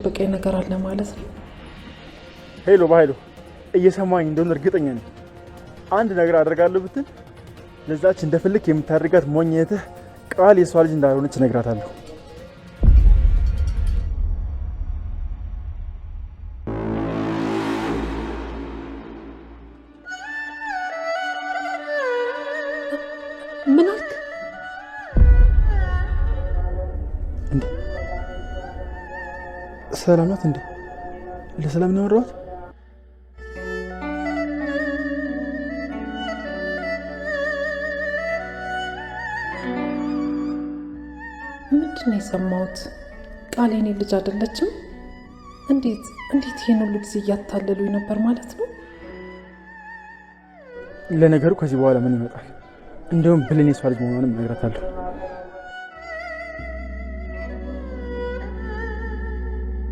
የደበቀኝ ነገር አለ ማለት ነው። ሄሎ በኃይሉ፣ እየሰማኝ እንደሆነ እርግጠኛ ነኝ። አንድ ነገር አደርጋለሁ ብትል ለዛች እንደፈልክ የምታደርጋት ሞኝ እህትህ ቃል የእሷ ልጅ እንዳልሆነች እነግራታለሁ። ምን አልክ? እንዴ ሰላም ናት እንዴ? ለሰላም ነው ያወራኋት? ምንድን ነው የሰማሁት? ቃል የኔ ልጅ አይደለችም? እንዴት ይሄን ሁሉ ጊዜ እያታለሉኝ ነበር ማለት ነው? ለነገሩ ከዚህ በኋላ ምን ይመጣል? እንደውም ብሌን የሷ ልጅ መሆኗንም እነግራታለሁ።